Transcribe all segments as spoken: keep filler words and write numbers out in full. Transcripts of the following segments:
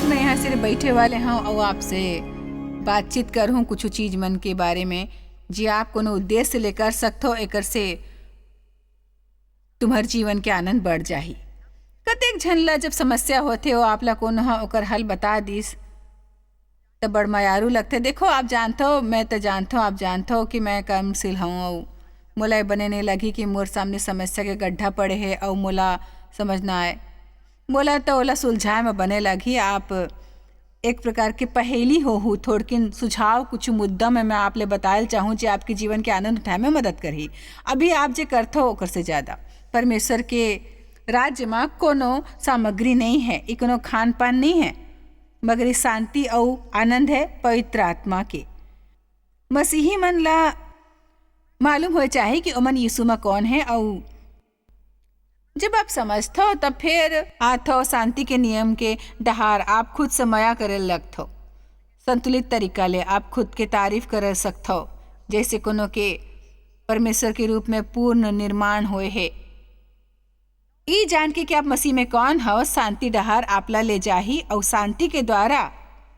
मैं यहाँ सिर्फ बैठे वाले हूँ और आपसे बातचीत कर हूँ कुछ चीज मन के बारे में, जे आप कोनो उद्देश्य ले कर सकथो, एकर से तुम्हार जीवन के आनंद बढ़ जाही। कतेक झन ला जब समस्या होथे, वो आप ला कोनो ह ओकर हल बता दिस, त बड़ मयारू लगथे। देखो, आप जानथो, मैं त जानथो, आप जानथो कि मैं कर्मशील हूँ, अउ मोला ये बने नहीं लगी कि मोर सामने समस्या के गड्ढा पड़े हे अउ मोला समझना आए। मोला तो ओला सुलझाए में बने लगी। आप एक प्रकार के पहेली होहू, थोड़किन सुझाव, कुछ मुद्दा में मैं आप ले बतायल चाहूँ, जे आपके जीवन के आनंद उठाए में मदद करही। अभी आप जे करथो, ओकर से ज्यादा परमेश्वर के राज्य में कोनो सामग्री नहीं है, ई कोनो खान पान नहीं है, मगर ई शांति अउ आनंद है पवित्र आत्मा के। मसीही मन ला मालूम होए चाही कि ओमन यीशु म कौन है, अउ जब आप समझथो, तब फिर आथो शांति के नियम के डहार। आप खुद से मया करे लगथो। संतुलित तरीका ले आप खुद के तारीफ करे सकथो, जैसे कोनो के परमेश्वर के रूप में पूर्ण निर्माण होए हे। ई जान के कि आप मसीह में कौन हव, शांति डहार आपला ले जाही, अउ शांति के द्वारा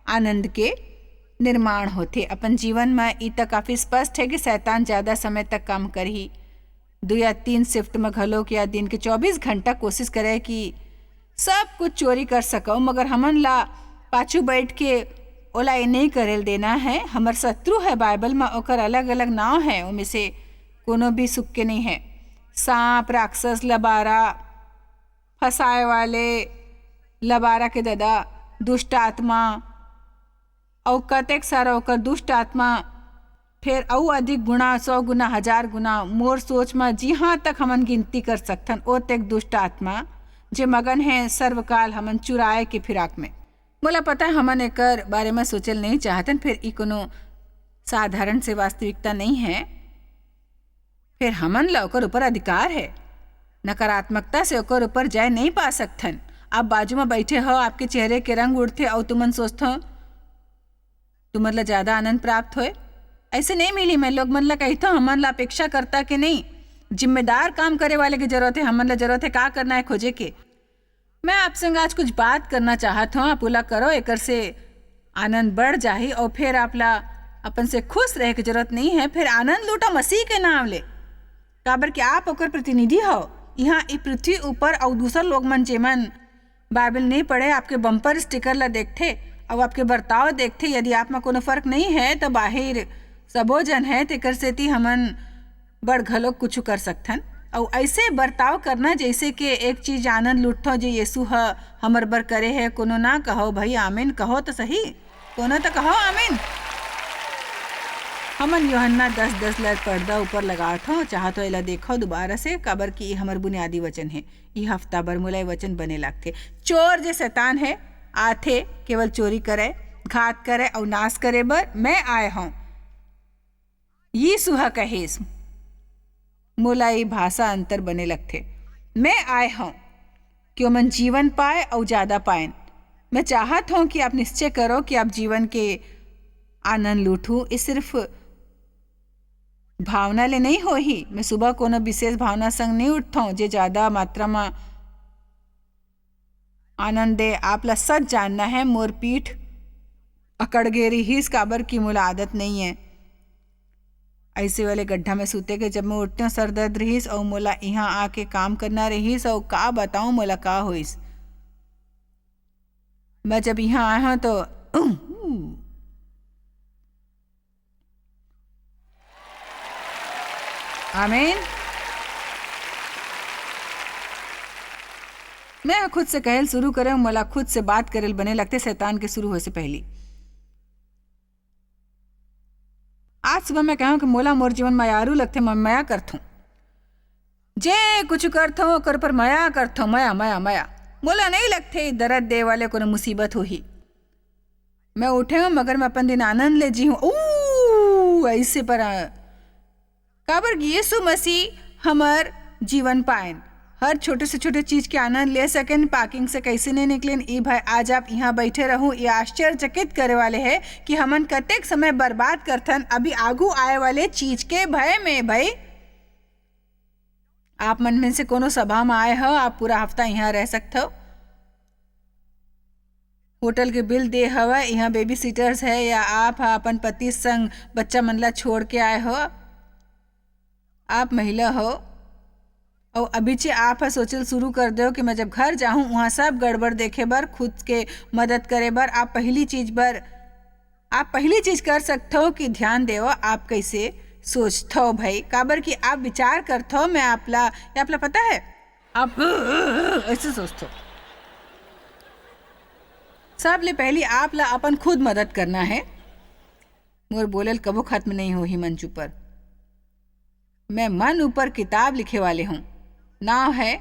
आनंद के निर्माण होथे। अपन जीवन में ई त काफी स्पष्ट है कि शैतान ज्यादा समय तक काम करही। दो या तीन शिफ्ट में घलोक या दिन के चौबीस घंटा कोशिश करे कि सब कुछ चोरी कर सकव, मगर हमन ला पाछू बैठ के ओला ये नहीं करेल देना है। हमर शत्रु है, बाइबल में ओकर अलग-अलग नाव है, ओमे से कोनो भी सुख के नहीं है। सांप, राक्षस, लबारा, फंसाए वाले, लबारा के ददा, दुष्ट आत्मा, अउ कतेक सारा ओकर दुष्ट आत्मा, फेर अउ अधिक गुना, सौ गुना, हजार गुना। मोर सोच म जिहां तक हमन गिनती कर सकथन, ओ तक दुष्ट आत्मा, जे मगन हे सर्वकाल हमन चुराए के फिराक में। मोला पता है, हमन एकर बारे में सोचल नहीं चाहतन, फेर ई कोनो साधारण से वास्तविकता नहीं है। फेर हमन ला ओकर ऊपर अधिकार है। नकारात्मकता से ओकर ऊपर जय नहीं पा सकथन। आप बाजू में बैठे हो, आपके चेहरे के रंग उड़थे अउ तुमन सोचथो, तुमन ला ज्यादा आनंद प्राप्त होए। ऐसे नहीं मिली। मैं लोग मन ला कहिथो, हमन ला अपेक्षाकर्ता के नहीं, जिम्मेदार काम करे वाले के जरूरत है। हमन ला जरूरत है का करना है खोजे के। मैं आप संग आज कुछ बात करना चाहत हूँ, आप ओला करो, एकर से आनंद बढ़ जाही। और फिर आप ला अपन से खुश रहे के जरूरत नहीं है, फिर आनंद लूटो मसीह के नाम ले, काबर कि आप ओकर प्रतिनिधि हो। यहाँ ई पृथ्वी ऊपर और दूसर लोग मन, जेमन बाइबल नहीं पढ़े, आपके बम्पर स्टिकर ला देखथे और आपके बर्ताव देखथे। यदि आप में कोनो फर्क नहीं है, तो बाहिर सबो जन है, तेकर सेती हमन बड़ घलो कुछ कर सकथन। अउ ऐसे बर्ताव करना, जैसे कि एक चीज आनंद लुटथो, जे यीशु ह हमर बर करे है। कोनो ना कहो भाई, आमीन कहो तो सही, कोनो तो कहो आमीन। हमन यूहन्ना दस दस ला पर्दा ऊपर लगाथो, चाहत हो एला देखो दोबारा से, काबर कि ये हमर बुनियादी वचन है। ई हफ्ता भर मोला ये वचन बने लागथे, चोर जे शैतान है, आथे केवल चोरी करे, घात करे अउ नाश करे बर। मैं आए हूँ, यीशु ह कहिस। मोला ये भाषा अंतर बने लगथे। मैं आए हूँ कि ओमन जीवन पाए अउ ज्यादा पाएन। मैं चाहत हूँ कि आप निश्चय करो कि आप जीवन के आनंद लूटू। ये सिर्फ भावना ले नहीं होही। मैं सुबह कोनो विशेष भावना संग नहीं उठथौं, जे ज्यादा मात्रा में आनंद दे। आप ला सच जानना है, मोर पीठ अकड़ गे रिहिस, काबर कि मोला आदत नहीं है ऐसे वाले गड्ढा में सूते के। जब मैं उठते हूँ, सर दर्द रिहिस अउ मोला यहाँ आके काम करना रिहिस, अउ का बताऊँ मोला का होइस। मैं जब यहाँ आए हूँ तो आमीन। मैं खुद से कहल शुरू करे, मोला खुद से बात करल बने लगथे शैतान के शुरू होए से पहली। आज सुबह मैं कहूँ कि मोला मोर जीवन मयारू लगथे, मैं मया करथूँ। जे कुछ करथौं, ओकर पर मया करथौं, मया, मया, मया। मोला नहीं लगथे दर्द दे वाले कोनो मुसीबत होही। मैं उठे हूँ, मगर मैं अपन दिन आनंद ले जी हूँ। ऊ, ऐसे पर, आ, काबर कि यीशु मसीह हमर जीवन पाएन। हर छोटे से छोटे चीज के आनंद ले सकेन, parking से कैसे नहीं निकलेन। ई भाई, आज आप यहाँ बैठे रहू, ये आश्चर्यचकित करे वाले है कि हमन कतेक समय बर्बाद करथन अभी आगू आए वाले चीज के भय में। भाई, आप मन में से कोनो सभा में आए हो, आप पूरा हफ्ता यहाँ रह सकते हो। होटल के बिल दे हवय, इहाँ बेबी सीटर्स है या आप ह अपन पति संग बच्चा मन ला छोड़ के आए हो? आप महिला हो अउ अभीचे आप ह सोचल शुरू कर देव कि मैं जब घर जाहूं, उहाँ सब गड़बड़ देखे बर, खुद के मदद करे बर, आप पहली चीज बर, आप पहली चीज कर सकथो कि ध्यान देव आप कैसे सोचथो भाई, काबर कि आप विचार करथो मैं आप ला, ये आप ला पता है, आप ऐसे सोचथो। सबले पहली आप ला अपन खुद मदद करना है। मोर बोलल कभो खत्म नहीं होही मंच ऊपर। मैं मन ऊपर किताब लिखे वाले हूँ। नाव है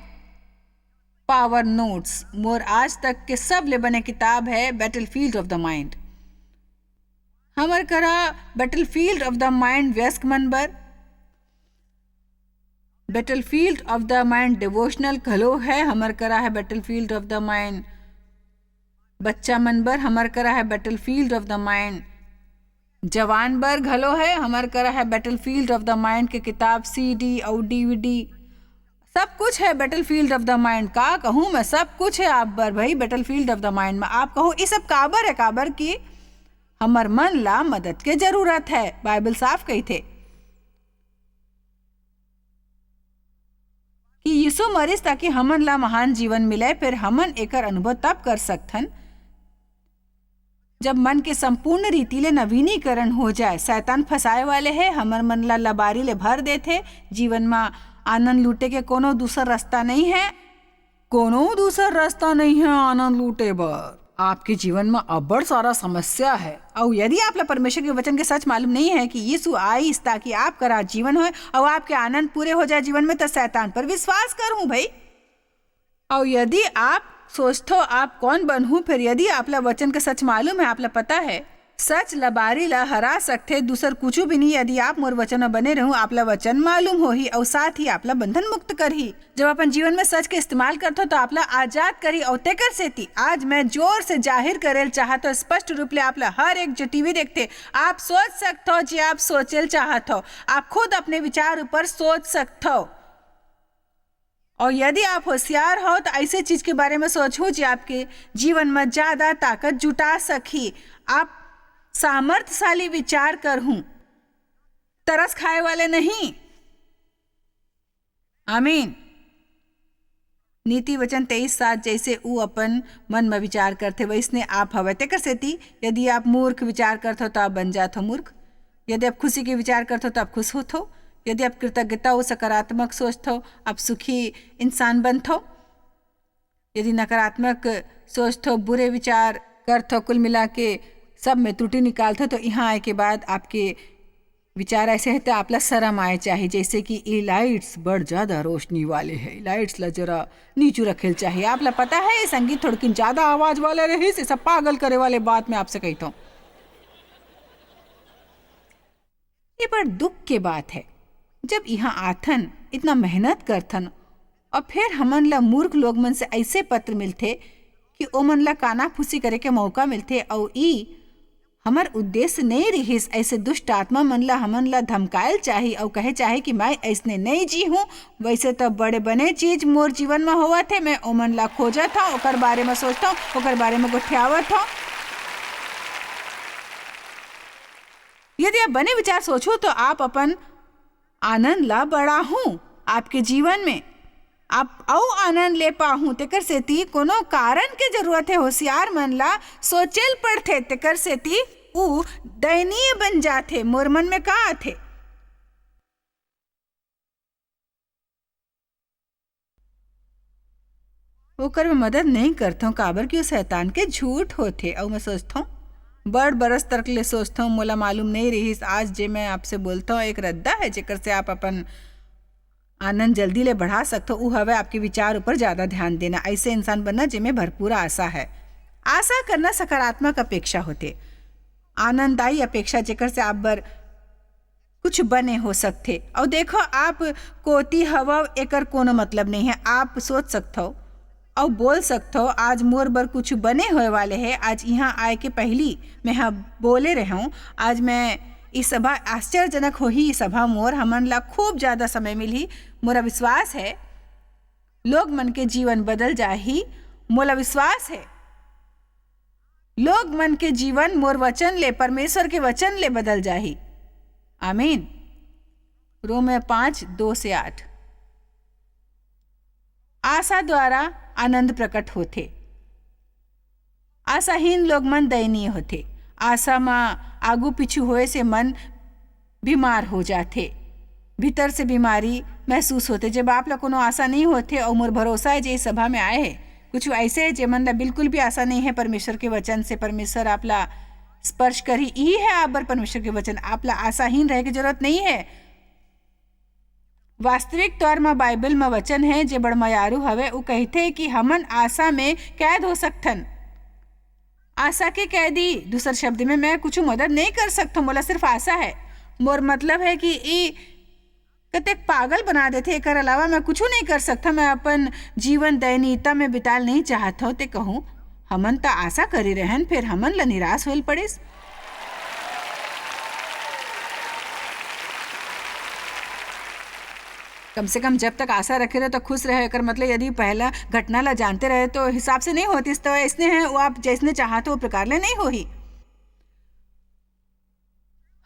पावर नोट्स। मोर आज तक के सबले बने किताब है बैटलफील्ड ऑफ द माइंड। हमर करा बैटलफील्ड ऑफ द माइंड वयस्क मन बर, battlefield of the mind devotional घलो है, हमर करा है बैटलफील्ड ऑफ द माइंड बच्चा मन बर, हमर करा है बैटलफील्ड ऑफ द माइंड जवान बर घलो है, हमर करा है बैटलफील्ड ऑफ द माइंड के किताब, सीडी अउ डीवीडी, सब कुछ है बैटलफील्ड ऑफ द माइंड। का कहूँ मैं, सब कुछ है आप बर भाई बैटलफील्ड ऑफ द माइंड में। आप कहो, "ये सब काबर है?" काबर कि हमर मन ला मदद के जरूरत है। बाइबल साफ कहिथे कि यीशु मरिस ताकि हमन ला महान जीवन मिले, फिर हमन एकर अनुभव तब कर सकथन, जब मन के संपूर्ण रीति ले नवीनीकरण हो जाए। शैतान फंसाए वाले है, हमर मन ला लबारी ले भर देथे। जीवन म आनंद लूटे के कोनो दूसर रास्ता नहीं है, कोनो दूसर रास्ता नहीं है आनंद लूटे बर। आपके जीवन म अब्बड़ सारा समस्या है, अउ यदि आप ला परमेश्वर के वचन के सच मालूम नहीं है कि यीशु आइस ताकि आप करा जीवन होए अउ आपके आनंद पूरे हो जाए जीवन में, तो शैतान पर विश्वास करहूं भाई। अउ यदि आप सोचथो आप कौन बनहू, फिर यदि आप ला वचन के सच मालूम है, आप ला पता है, सच लबारी ला हरा सकथे, दूसर कुछु भी नहीं। यदि आप मोर वचन म बने रहू, आप ला वचन मालूम होही अउ साथ ही आप ला बंधन मुक्त करही। जब अपन जीवन में सच के इस्तेमाल करथो, तो आप ला आजाद करही। अउ तेकर सेती आज मैं जोर से जाहिर करेल चाहत हूँ, स्पष्ट रूप ले आप ला हर एक जो टीवी देखथे, आप सोच सकथो जे आप सोचेल चाहत हो, आप खुद अपने विचार ऊपर सोच सकथो। और यदि आप होशियार हो, तो ऐसे चीज के बारे में सोचहु जे आपके जीवन में ज्यादा ताकत जुटा सकही। आप सामर्थ्यशाली विचार करहु, तरस खाए वाले नहीं। आमीन। नीति वचन तेईस सात, जैसे ऊ अपन मन में विचार करथे, वैसने आप हवय। तेकर सेती यदि आप मूर्ख विचार करथो, तो आप बन जाथो मूर्ख। यदि आप खुशी के विचार करथो, तो आप खुश होथो। यदि आप कृतज्ञता अउ सकारात्मक सोचथो, आप सुखी इंसान बनथो। यदि नकारात्मक सोचथो, बुरे विचार करथो, कुल मिला के सब में त्रुटि निकालथो, तो यहाँ आए के बाद आपके विचार ऐसे है, तो आपला शर्म आए चाही, जैसे कि ई लाइट्स बड़ ज्यादा रोशनी वाले है, लाइट्स ला जरा नीचू रखेल चाही। आपला पता है, ये संगीत थोड़किन ज्यादा आवाज वाला रहिस, ये सब पागल करे वाले बात मैं आपसे कहता हूँ। ये बड़ दुख के बात है, जब यहाँ आथन, इतना मेहनत करथन, और फिर हमन ला मूर्ख लोग मन से ऐसे पत्र मिलथे कि ओमन ला कानाफूसी करे के मौका मिलथे, अउ ई हमर उद्देश्य नइ रिहिस। ऐसे दुष्ट आत्मा मन ला हमन ला धमकायल चाही अउ कहे चाही कि मैं ऐसने नइ जी हूँ। वैसे तो बड़े बने चीज मोर जीवन में होवत हे, मैं ओमन ला खोजत हूँ, ओकर बारे में सोचत हूँ, ओकर बारे में गोठियावत हूँ। यदि आप बने विचार सोचहु, तो आप अपन आनंद ला बढ़ाहू, आपके जीवन में आप अउ आनंद ले पाहू। तेकर सेती कोनो कारण के जरूरत हे, होशियार मन ला सोचेल पड़थे। तेकर सेती ऊ दयनीय बन जाथे। मोर मन में का आथे? ओकर मैं मदद नहीं करथौं, काबर कि वो शैतान के झूठ होथे। अउ मैं सोचथौं, बड़ बरस तक ले सोचथौं, मोला मालूम नहीं रहिस। आज जे मैं आपसे बोलथौं, एक रद्दा है, जेकर से आप अपन आनंद जल्दी ले बढ़ा सकथो, ऊ हवय आपके विचार ऊपर ज्यादा ध्यान देना। ऐसे इंसान बनना, जेमे भरपूर आशा है। आशा करना सकारात्मक अपेक्षा होथे, आनंददायी अपेक्षा, जेकर से आप बर कुछ बने हो सकथे। अउ देखो, आप कोती हवव, एकर कोनो मतलब नहीं है। आप सोच सकथव अउ बोल सकथव, "आज मोर बर कुछ बने होए वाले है।" आज इहाँ आए के पहिली मैं ह बोले रहेंव, आज मैं ई सभा आश्चर्यजनक होही, ई सभा मोर, हमन ला खूब ज्यादा समय मिलही। मोरा विश्वास है, लोग मन के जीवन बदल जाही, मोला विश्वास है। लोग मन के जीवन मोर वचन ले, परमेश्वर के वचन ले बदल जाही। आमीन। रोमे पाँच, दो से आठ। आशा द्वारा आनंद प्रकट होथे। आशाहीन लोग मन दयनीय होथे। आशा म आगू पीछू होए से मन बीमार हो जाथे, भीतर से बीमारी महसूस होथे। जब आप ला कोनो आशा नहीं होथे, और मोर भरोसा है जे इस सभा में आए हैं, कुछ ऐसे है जेमन ला बिल्कुल भी आशा नहीं है परमेश्वर के वचन से, परमेश्वर आप ला स्पर्श करही। यही है आप बर परमेश्वर के वचन। आप ला आशाहीन रहे के जरूरत नहीं है। वास्तविक तौर म बाइबल म वचन है जे बड़ मयारू हवे। उ कहिथे कि हमन आशा में कैद हो सकथन। आशा के कैदी, दूसर शब्द में, मैं कुछ मदद नहीं कर सकथों, मोला सिर्फ आशा है। मोर मतलब है कि ई कतेक पागल बना देथे, एकर अलावा मैं कुछ नहीं कर सकता। मैं अपन जीवन दयनीयता में बिताल नहीं चाहत हूँ। ते कहूँ, हमन त आशा करे रहन, फिर हमन ल निराश होल पड़िस। कम से कम जब तक आशा रखे रहे तो खुश रहे। एकर मतलब यदि पहला घटना ला जानते रहे तो हिसाब से नहीं होतिस, तो ऐसने है वो, आप जैसने चाहत हो वो प्रकार ले नहीं होही।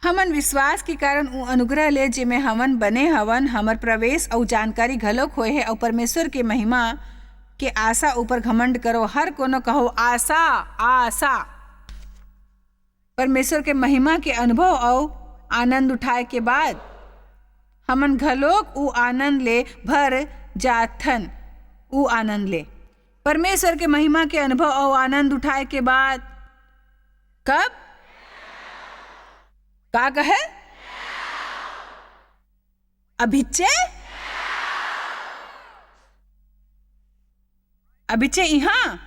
हमन विश्वास के कारण उ अनुग्रह ले जेमे हमन बने हवन, हमर प्रवेश अउ जानकारी घलोक होए हे, अउ परमेश्वर के महिमा के आशा ऊपर घमंड करो। हर कोनो कहो, आशा, आशा। परमेश्वर के महिमा के अनुभव अउ आनंद उठाए के बाद हमन घलोक उ आनंद ले भर जाथन। उ आनंद ले, परमेश्वर के महिमा के अनुभव अउ आनंद उठाए के बाद कब? का कहे? अभिच्चे? अभिच्चे इहाँ?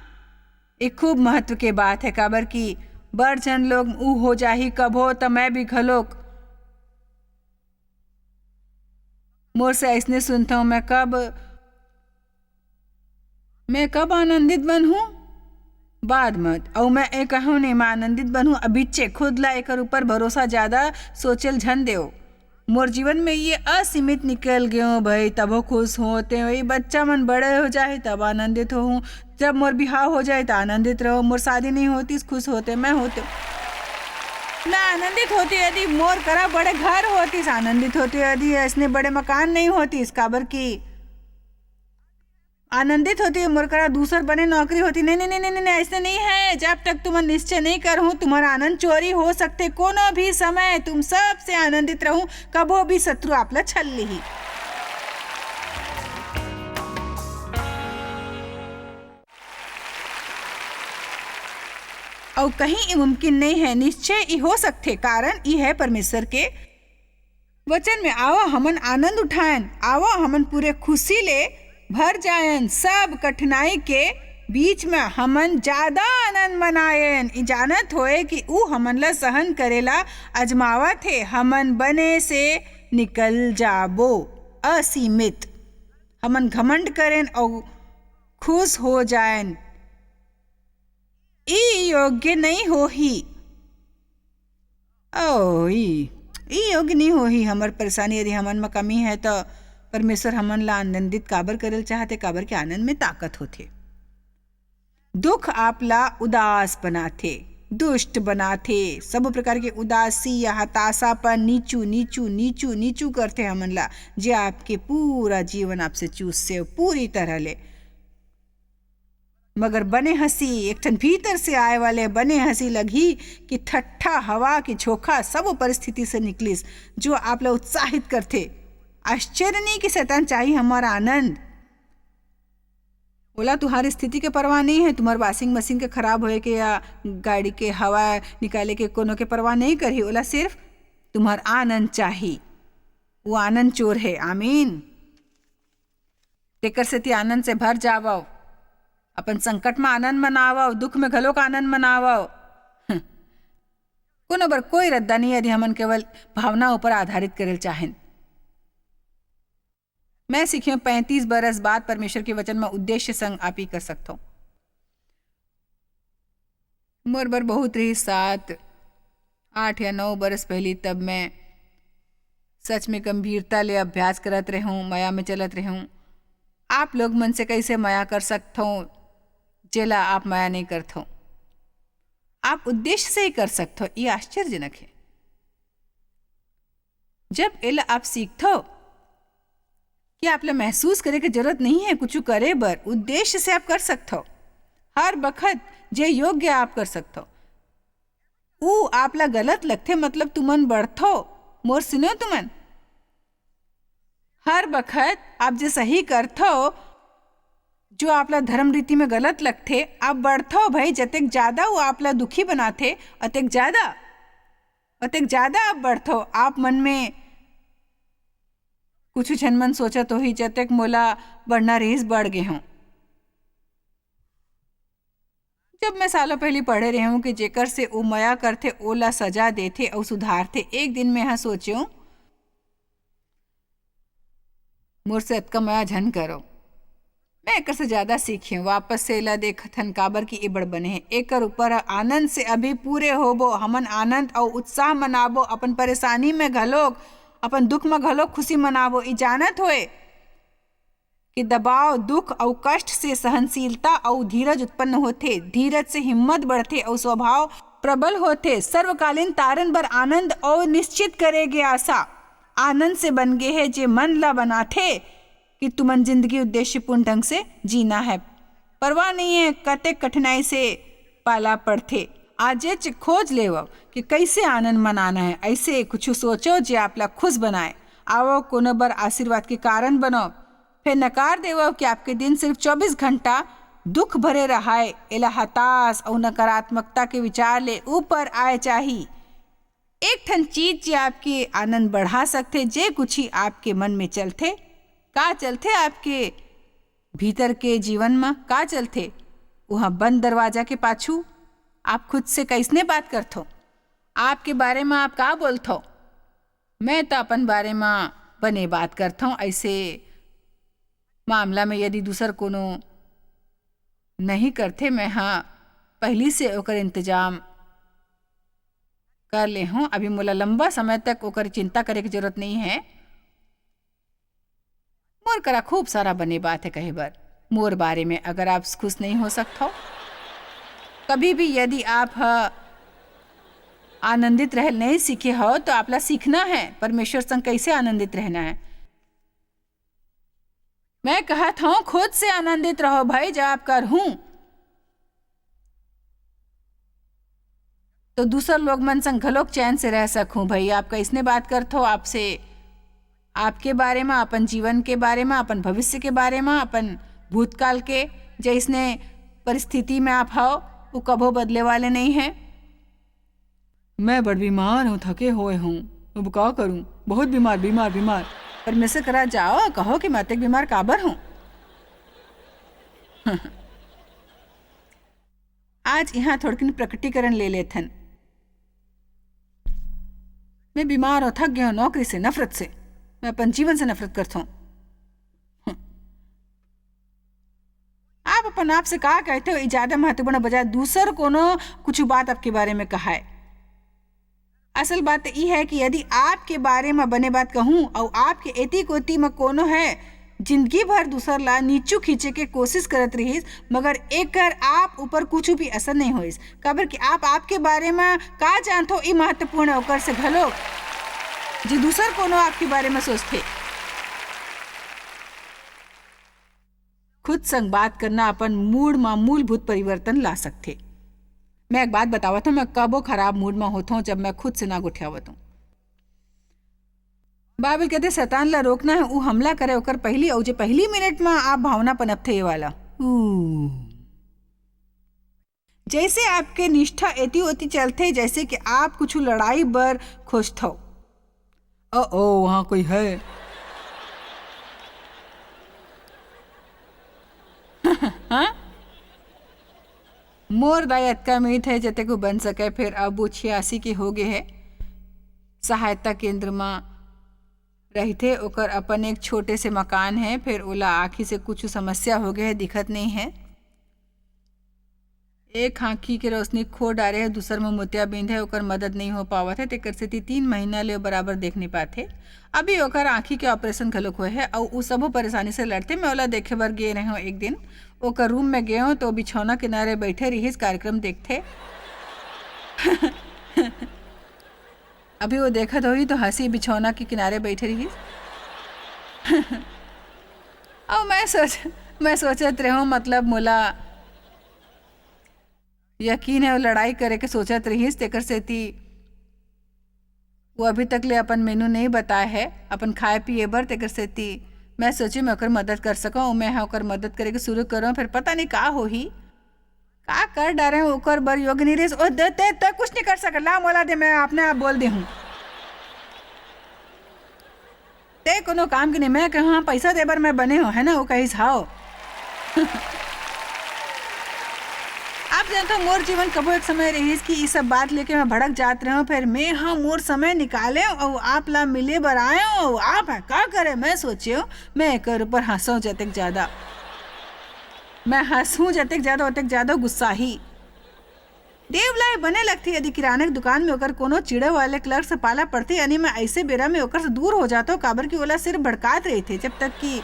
ये खूब महत्व के बात है, काबर कि बड़ झन लोग ऊ हो जाही कभो, त मैं भी घलोक। मोर से अइसने सुनथव, मैं कब, मैं कब आनंदित बनहूँ? बाद म। अउ मैं ए कहूँ नहीं, मैं आनंदित बनहूँ अभिच्चे। खुद ला एकर ऊपर भरोसा ज्यादा सोचल झन देव। मोर जीवन में ये असीमित निकल गए हो भाई, तबो खुश होते हो। ये बच्चा मन बड़े हो जाए तब आनंदित होहूँ, जब मोर बिहाव हो जाए त आनंदित रहो। मोर शादी नहीं होती, खुश होते, मैं होते। मैं आनंदित होती यदि मोर करा बड़े घर होतीस, आनंदित होती यदि ऐसने बड़े मकान नहीं होतीस, काबर कि आनंदित होती मोर करा दूसर बने नौकरी होती। नहीं, नहीं, नहीं, नहीं, नहीं, ऐसे नहीं है। जब तक तुम निश्चय नहीं करहूँ, तुम्हारा आनंद चोरी हो सकते। कोनो भी समय तुम सबसे आनंदित रहूँ, कभो भी शत्रु आप ला छल लिही। अउ कहीं ई मुमकिन नहीं है, निश्चय ई हो सकथे, कारण ई है परमेश्वर के वचन में। आवा हमन आनंद उठायन, आवा हमन पूरे खुशी ले भर जायन। सब कठिनाई के बीच में हमन ज्यादा आनंद मनायन। ई जानत होए कि ऊ हमन ला सहन करेला अजमावत हे, हमन बने से निकल जाबो। असीमित हमन घमंड करेन अउ खुश हो जायन। ई योग्य नहीं होही। ओ, ई, ई योग्य नहीं होही। हमर परेशानी यदि हमन म कमी है, त परमेश्वर हमन ला आनंदित काबर करेल चाहथे? काबर के आनंद में ताकत होथे। दुख आप ला उदास बनाथे, दुष्ट बनाथे, सब प्रकार के उदासी या हताशापन नीचू, नीचू, नीचू, नीचू करथे हमन ला, जे आपके पूरा जीवन आपसे चूसथे, पूरी तरह ले। मगर बने हंसी, एक ठन भीतर से आए वाले बने हंसी लगही कि ठट्ठा हवा के झोंका सब परिस्थिति से निकलिस, जो आप ला उत्साहित करथे। आश्चर्य नहीं कि शैतान चाही हमारा आनंद। ओला तुम्हारी स्थिति के परवाह नहीं है, तुम्हार वॉशिंग मशीन के खराब होए के या गाड़ी के हवा निकाले के कोनो के परवाह नहीं करही। ओला सिर्फ तुम्हार आनंद चाही। वो आनंद चोर है। आमीन। तेकर सेती आनंद से भर जावव। अपन संकट म आनंद मनावव, दुख में घलोक आनंद मनावव। हं। कोनो बर कोई रद्दा नहीं, यदि हमन केवल भावना ऊपर आधारित करेल चाहेन। मैं सीखे पैंतीस बरस बाद परमेश्वर के वचन म उद्देश्य संग आप ही कर सकथव। मोर बर बहुत रही सात, आठ या नौ बरस पहली, तब मैं सच में गंभीरता ले अभ्यास करत रहूं, मया में चलत रहूं। आप लोग मन से कैसे मया कर सकथव, जेला आप मया नहीं करथव? आप उद्देश्य से ही कर सकथो, ये आश्चर्यजनक है। जब एला आप सीखथो कि आप ला महसूस करे के जरूरत नहीं है कुछ करे बर, उद्देश्य से आप कर सकथो। हर बखत जे योग्य आप कर सकथो। ऊ आप ला गलत लगथे, मतलब तुमन बढ़थो, मोर सुनो तुमन। हर बखत आप जे सही करथो, जो आप ला धर्म रीति में गलत लगथे, आप बढ़थो भाई। जतेक ज्यादा वो आप ला दुखी बनाथे, अतेक ज्यादा, अतेक ज्यादा आप बढ़थो। आप मन में कुछ झन मन सोचत होही, "जतेक मोला बढ़ना रहिस, बढ़ गे हूँ।" जब मैं सालों पहली पढ़े रहे हूँ कि जेकर से ओ मया करथे, ओला सजा देथे अउ सुधारथे, एक दिन मैं हा सोचेंव, मोर से अतका मया झन करो। मैं एकर से ज्यादा सीखे हूँ। वापस से एला देखत हन, काबर कि ए बड़ बने हे। एकर ऊपर आनंद से अभी पूरे होबो। हमन आनंद अउ उत्साह मनाबो। अपन परेशानी में घलोक, अपन दुख में घलोक खुशी मनाबो। ई जानत होए कि दबाव, दुख अउ कष्ट से सहनशीलता अउ धीरज उत्पन्न होथे। धीरज से हिम्मत बढ़थे अउ स्वभाव प्रबल होथे। सर्वकालीन तारन बर आनंद अउ निश्चित करे गे आशा आनंद से बन गे हे, जे मन ला बनाथे कि तुमन जिंदगी उद्देश्यपूर्ण ढंग से जीना है। परवाह नहीं है कतेक कठिनाई से पाला पड़थे। आजेच खोज लेवव कि कइसे आनंद मनाना है। ऐसे कुछ सोचो जे आप ला खुश बनाए। आवो कोनो बर आशीर्वाद के कारण बनो। फेर नकार देवव कि आपके दिन सिर्फ चौबीस घंटा दुख भरे रहाय। एला हताश अउ नकारात्मकता के विचार ले ऊपर आए चाही। एक ठन चीज जे आपके आनंद बढ़ा सकथे, जे कुछ ही आपके मन में चलथे, का चलथे आपके भीतर के जीवन म, का चलथे, उहाँ बंद दरवाजा के पाछू आप खुद से कइसने बात करथो? आपके बारे म आप का बोलथो? मैं तो अपन बारे म बने बात करथों। ऐसे मामला में यदि दूसर कोनो नहीं करथे, मैं हा पहिली से ओकर इंतजाम कर ले हूँ। अभी मोला लंबा समय तक ओकर चिंता करे के जरूरत नहीं है। मोर करा खूब सारा बने बात है कहे बर। मोर बारे में अगर आप खुश नहीं हो सकत हो, कभी भी यदि आप ह आनंदित रहे नहीं सीखे हो, तो आप ला सीखना है परमेश्वर संग कैसे आनंदित रहना है। मैं कहत हूँ, खुद से आनंदित रहो भाई, जब आप करहूँ, तो दूसर लोग मन संग घलोक चैन से रह सकहूँ भाई। आप कइसने बात करथो, आपसे, आपके बारे म, अपन जीवन के बारे म, अपन भविष्य के बारे म, अपन भूतकाल के, जइसने परिस्थिति में आप हव, वो कभो बदले वाले नहीं है। मैं बड़ बीमार हूँ, थके हुए हूँ, अब का करूँ? बहुत बीमार, बीमार, बीमार। परमेश्वर करा जाओ, कहो कि मैं अतेक बीमार काबर हूँ। आज यहाँ थोड़किन प्रकटीकरण ले लेथन। मैं बीमार हूँ, थक गया हूँ नौकरी से, नफरत से। मैं अपन जीवन से नफरत करता हूँ। आप अपन आप से का कहते हो, ये ज्यादा महत्वपूर्ण बजाय दूसर कोनो कुछ बात आपके बारे में कहा है। असल बात तो ई है कि यदि आपके बारे में बने बात कहूँ और आपके एती कोती में कोनो है, जिंदगी भर दूसर ला नीचू खींचे के कोशिश करत रहिस, मगर एकर आप ऊपर कुछ भी असर नहीं होइस, काबर कि आप आपके बारे में का जानथो, ई महत्वपूर्ण है, ओकर से घलो जे दूसर कोनो आपके बारे में सोचथे। खुद संग बात करना अपन मूड म मूलभूत परिवर्तन ला सकथे। मैं एक बात बतावत हूँ, मैं कबो खराब मूड म होत हूँ, जब मैं खुद से ना गोठियावत हूँ। बाइबल कहते, शैतान ला रोकना है, ऊ हमला करे ओकर पहली, अउ जे पहली मिनट म आप भावना पनपथे, ये वाला, ऊ। जैसे आपके निष्ठा एती ओती चलथे, जैसे कि आप कुछ लड़ाई बर खोजथो। ओ, ओ, वहाँ कोई है। हाँ? मोर दाई अतका मीठ है, जतेको बन सके, फिर अब वो छियासी के हो गए है। सहायता केंद्र म रहिथे, ओकर अपन एक छोटे से मकान है, फिर ओला आँखी से कुछ समस्या हो गए है, दिखत नहीं है। एक आँखी के रोशनी खो डारे है, दूसर म मोतियाबिंद है, ओकर मदद नहीं हो पावत है, तेकर सेती तीन महीना ले बराबर देख नहीं पाथे। अभी ओकर आँखी के ऑपरेशन घलोक होए है, अउ उ सबो परेशानी से लड़थे। मैं ओला देखे बर गे रहे हूँ एक दिन, ओकर रूम में गे हूँ तो बिछौना किनारे बैठे रहिस, कार्यक्रम देखथे। अभी वो देखत होही तो हंसी बिछौना के किनारे बैठे रही। अब मैं सोच मैं सोचत रहूं, मतलब, मोला यकीन है, वो लड़ाई करे के सोचत रहिस, तेकर सेती वो अभी तक ले अपन मेनू नहीं बताए है अपन खाए पिए बर। तेकर सेती मैं सोची मैं ओकर मदद कर सकूं। मैं ह ओकर मदद करे के शुरू करूं, फिर पता नहीं का होही। का कर डारे हूं ओकर बर, योगिनी रिस। ओ दे, ते, ते कुछ नहीं कर सकत, ला मोला दे, मैं अपने आप बोल दे हूं। ते कोनो काम के नहीं, मैं कहूं, "हाँ, पैसा दे बर मैं बने हूं, है ना?" वो कहिस, "हाव।" आप जानथव, मोर जीवन कभो एक समय रहिस कि ई सब बात लेके मैं भड़क जात रहूं, फिर मैं ह मोर समय निकाले अउ आप ला मिले बर आए हूं, अउ आप ह का करे, मैं सोचे हूं, मैं एकर ऊपर हंसो जतेक ज्यादा। मैं हंसहूं जतेक ज्यादा, ओतेक ज्यादा गुस्साही। देवलाई बने लगथे, यदि किराना के दुकान में ओकर कोनो चिढ़े वाले क्लर्क से पाला पड़थे, यानी मैं ऐसे बेरा में ओकर से दूर हो जाता हूँ, काबर कि ओला सिर्फ भड़कात रहिथे, जब तक कि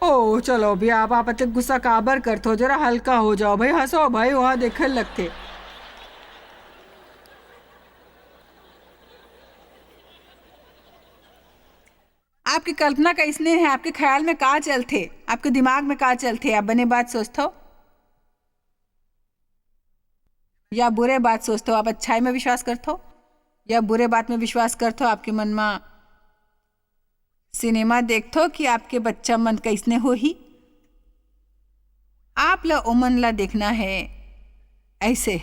ओ, चलो भी आप, आप अतेक गुस्सा काबर करथो? जरा हल्का हो जाओ भाई, हंसो भाई, वहां देखे लगथे। आपकी कल्पना कइसने हे? आपके ख्याल में का चलथे? आपके दिमाग में का चलथे? आप बने बात सोचथो या बुरे बात सोचथो? आप अच्छाई में विश्वास करथो या बुरे बात में विश्वास करथो? आपके मन में सिनेमा देखथो कि आपके बच्चा मन कइसने होही? आप ला ओमन ला देखना है ऐसे।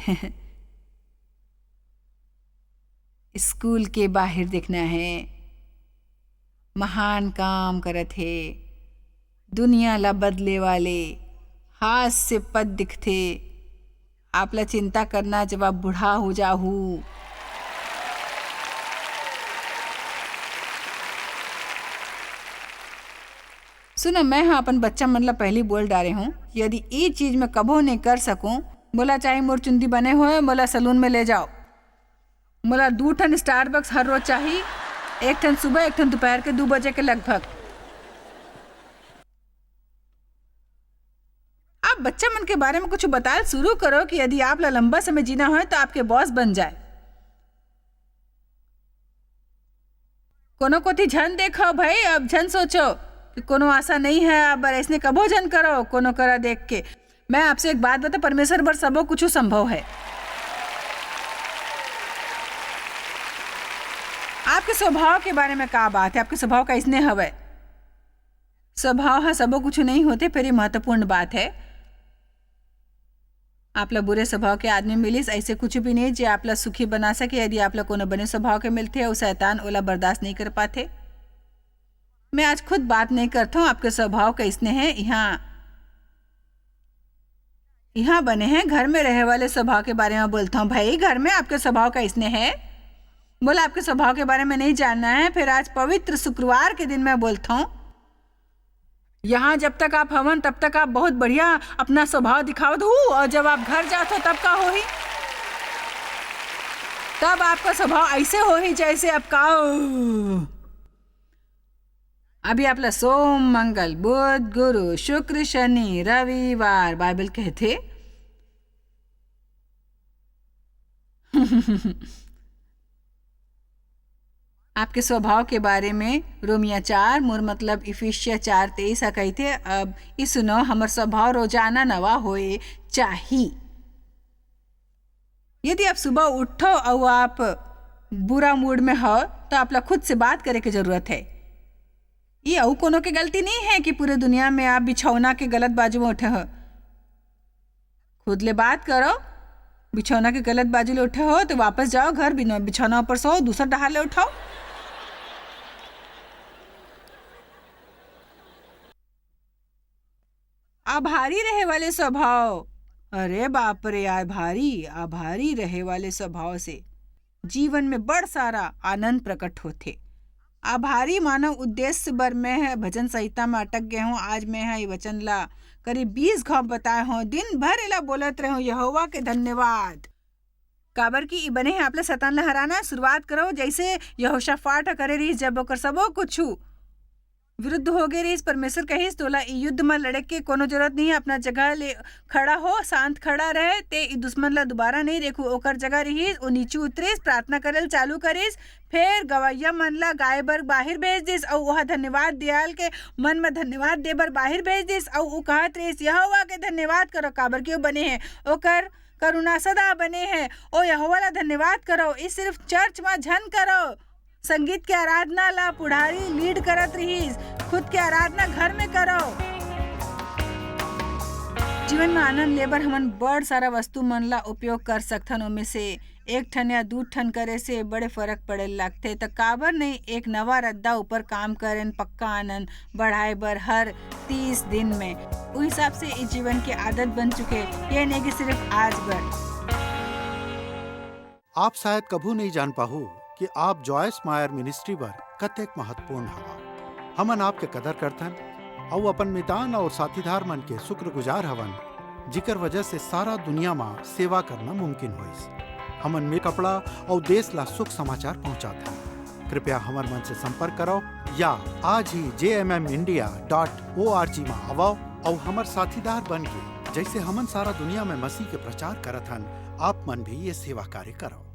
स्कूल के बाहर देखना है, महान काम करत हे, दुनिया ला बदले वाले हास्य पद दिखथे। आप ला चिंता करना जब आप बूढ़ा हो जाहू। सुनो, मैं ह अपन बच्चा मन ला पहली बोल डारे हूँ, यदि ये चीज मैं कभो नहीं कर सकूं, मोला चाहे मोर चुंदी बने होए, मोला सलून में ले जाओ। मोला दू ठन स्टारबक्स हर रोज चाही, एक ठन सुबह, एक ठन दोपहर के दू बजे के लगभग। आप बच्चा मन के बारे में कुछ बताल शुरू करो कि यदि आप ला लंबा समय जीना होए तो आपके बॉस बन जाए। कोनो कोती झन देखो भाई, अब झन सोचो कि कोनो आशा नहीं है, अब ऐसने कभो झन करो कोनो करा देख के। मैं आपसे एक बात बता, परमेश्वर बर सबो कुछ संभव है। आपके स्वभाव के बारे में का बात है? आपके स्वभाव कइसने हवय? स्वभाव ह सबो कुछ नहीं होते, फिर ये महत्वपूर्ण बात है। आप ला बुरे स्वभाव के आदमी मिलिस, ऐसे कुछ भी नहीं जे आप ला सुखी बना सके। यदि आप ला कोनो बने स्वभाव के मिलथे अउ शैतान ओला बर्दाश्त नहीं कर पाथे। मैं आज खुद बात नहीं करता हूँ आपके स्वभाव कैसने है। यहाँ यहाँ बने हैं, घर में रहे वाले स्वभाव के बारे में बोलता हूँ। भाई, घर में आपके स्वभाव कैसने है? बोला, आपके स्वभाव के बारे में नहीं जानना है? फिर आज पवित्र शुक्रवार के दिन मैं बोलता हूँ, यहाँ जब तक आप हवन तब तक आप बहुत बढ़िया अपना स्वभाव दिखावत हो, और जब आप घर जात हो तब का होही? तब आपका स्वभाव ऐसे होही जैसे आपका अभी आप ला सोम, मंगल, बुध, गुरु, शुक्र, शनि, रविवार बाइबल कहथे। आपके स्वभाव के बारे में रोमिया चार, मोर मतलब इफिसिया चार तेईस ह कहिथे, अब ई सुनो, हमर स्वभाव रोजाना नवा होए चाही। यदि आप सुबह उठो अउ आप बुरा मूड में हो, तो आप ला खुद से बात करे के जरूरत है। ये अउ कोनो के गलती नहीं है कि पूरे दुनिया में आप बिछौना के गलत बाजू में उठे हो। खुद ले बात करो। बिछौना के गलत बाजू ले उठे हो तो वापस जाओ घर, बिना-, बिछौना ऊपर सो, दूसर डहार ले उठाओ। आभारी रहे वाले स्वभाव, अरे बाप रे, आभारी, आभारी रहे वाले स्वभाव से जीवन में बड़ सारा आनंद प्रकट होथे। आभारी मानव उद्देश्य बर मैं ह भजन संहिता म अटक गे हूँ। आज मैं ह ये वचन ला करीब बीस घाव बताए हूँ। दिन भर एला बोलत रहूँ, यहोवा के धन्यवाद। काबर कि ई बने हे आप ला शैतान ला हराना। शुरुआत करो जैसे यहोशाफाट ह करे रहिस, जब ओकर सबो कुछु विरुद्ध हो गे रहिस। परमेश्वर कहिस, "तोला ई युद्ध म लड़े के कोनो जरूरत नहीं है, अपना जगह ले खड़ा हो, शांत खड़ा रहे, ते ई दुश्मन ला दोबारा नहीं देखू।" ओकर जगह रहिस, ओ नीचे उतरिस, प्रार्थना करे ल चालू करिस, फेर गवैया मन ला गाय बर बाहिर भेज दिस, अउ ओहा धन्यवाद दियाल के मन म धन्यवाद दे बर बाहिर भेज दिस, अउ ऊ कहत रहिस, "यहोवा के धन्यवाद करो, काबर कि ओ बने हे, ओकर करुणा सदा बने हे, ओ यहोवा ला धन्यवाद करो।" ई सिर्फ चर्च म झन करो। संगीत के आराधना ला पुढ़ारी लीड करत रहिस, खुद के आराधना घर में करो। जीवन में आनंद लेबर हमन बड़ सारा वस्तु मन ला उपयोग कर सकथन। ओमे से एक ठन या दू ठन करे से बड़े फरक पड़े लगथे, त काबर नहीं एक नवा रद्दा ऊपर काम करेन, पक्का आनंद बढ़ाए बर हर तीस दिन में। उ हिसाब से ई जीवन के आदत बन चुके, ये नहीं कि सिर्फ आज बर। आप शायद कभू नहीं जान पाहू कि आप जॉयस मायर मिनिस्ट्री बर कतेक महत्वपूर्ण हवा। हमन आपके कदर करथन अउ अपन मितान अउ साथीदार मन के शुक्रगुजार हवन, जिकर वजह से सारा दुनिया म सेवा करना मुमकिन होइस। हमन मिल कपड़ा अउ देश ला शुभ समाचार पहुंचाथन। कृपया हमर मन से संपर्क करो या आज ही जे M M India dot O R G म आवव अउ हमर साथीदार बन के जैसे हमन सारा दुनिया में मसीह के प्रचार करत हन, आप मन भी ये सेवा कार्य करो।